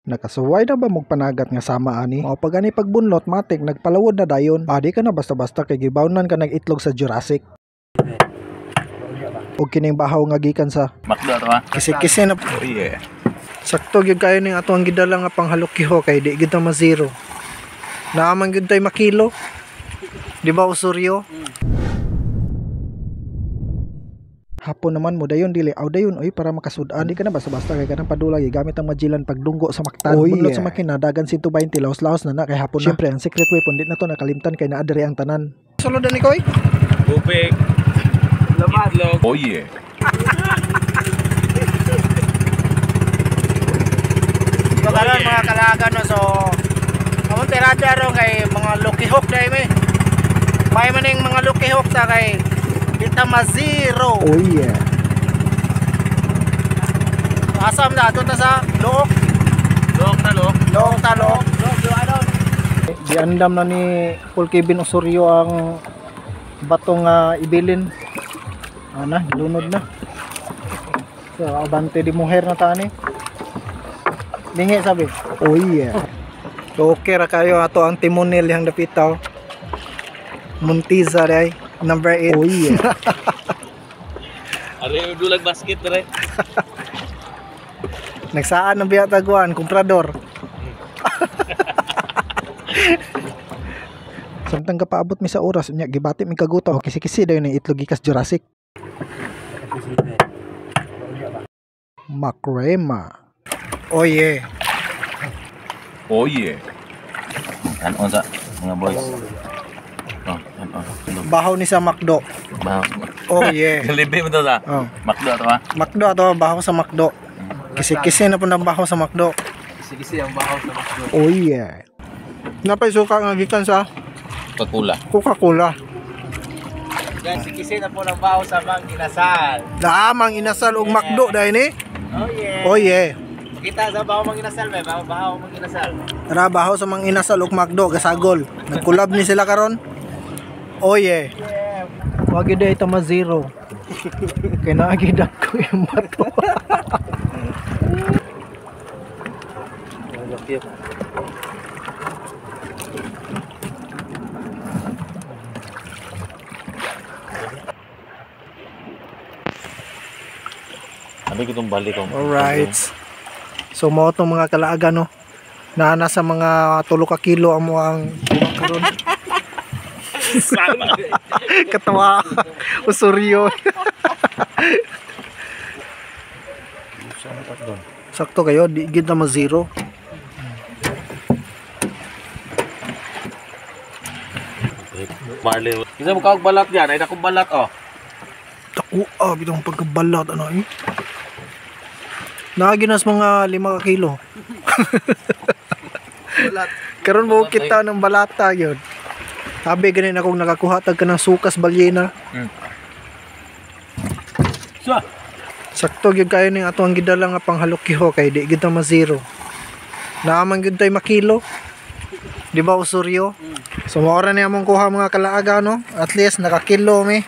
Nakasuway na ba mong panagat nga sama ani? Mao pa gani pagbunlot matik nagpalawod na dayon. Adi ka na basta-basta kay gibawnan ka nag itlog sa Jurassic. Og kining bahaw nga gikan sa Makdo to ha. Kisi-kisi na. Oh yeah. Sakto gyud kayo ning ato ang gidala nga panghalukiho kay di gyud ta ma-zero. Naa man gyud tay makilo. Di ba Osorio? Hapon naman mo dayon dili aw dayon oy para makasud-an. Di ka na basta-basta kay kanang padula gigamit ang Magellan pagdunggo sa Mactan. Oh, Bunlot yeah. sa makina dagan 120 laos-laos na na kay hapon na. Syempre ang secret weapon di na to nakalimtan kay naa diri ang tanan. Sulod na ni koy. Tubig. Itlog. Oh yeah. So karon mga kalaga no, so among tirada ron kay mga lukihok dahil may. May man ning mga lukihok ta kay di ta ma-zero. Oh yeah. Asam na ato ta sa Look. Look ta look. Look ta look. Giandam na ni Paul Kevin Osorio ang batong ibilin. Ana, lunod na. So, abante di muher na tani. Lingi sabi. Oh yeah. So, okay ra kayo ato ang timonil yang dapitaw. Muntiza day, number 8. Oh yeah. Are dulag basket re. Nagsaan ang biya taguan, komprador. Samtang kapaabot mi sa oras unya gibati mi kagutom kisi-kisi dayon ni itlog gikas Jurassic. Makrema. Oh yeah. Oh yeah. Kanon sa mga boys. Oh, kanon. Bahaw ni sa McDo. Bahaw. Oh yeah. Jollibee mo to sa. Oh. McDo to ha. McDo ato bahaw sa McDo. Kisi-kisi na po ng bahaw sa McDo. Kisi-kisi ang bahaw sa McDo. Oh yeah. Napay suka nga gikan sa Coca-Cola. Coca-Cola. Guys, sikisi na po ng baho sa Mang Inasal. Daamang inasal og McDo dahil ni. Oh yeah. Oh yeah. Kita sa baho Mang Inasal, may baho baho Mang Inasal. Tara baho sa Mang Inasal og McDo gasagol. Nagkulab ni sila karon. Oh yeah. Wag yun ito ma zero. Kaya naagidak ko yung bato. Sabi ko itong balik ko. Alright. So mao tong mga kalaaga no. Naa na sa mga 3 ka kilo ang muang karon. Katawa. Usuryo. Sakto kayo, di gid na ma-zero. Marley. Isa mo kawag balat yan. Ay nakong balat oh. Taku, bitong pagkabalat ano eh. Naaginas mga 5 ka kilo. Karon mo kita ng balata yun. Sabi ganin akong nakakuha tag ka ng sukas balyena. So. Sakto gyud kayo ning ato ang gidala nga panghalukiho kay di gyud ta ma-zero. Naa man gyud tay makilo. Di ba Osorio? So mao ra ni among kuha mga kalaaga no. At least nakakilo mi.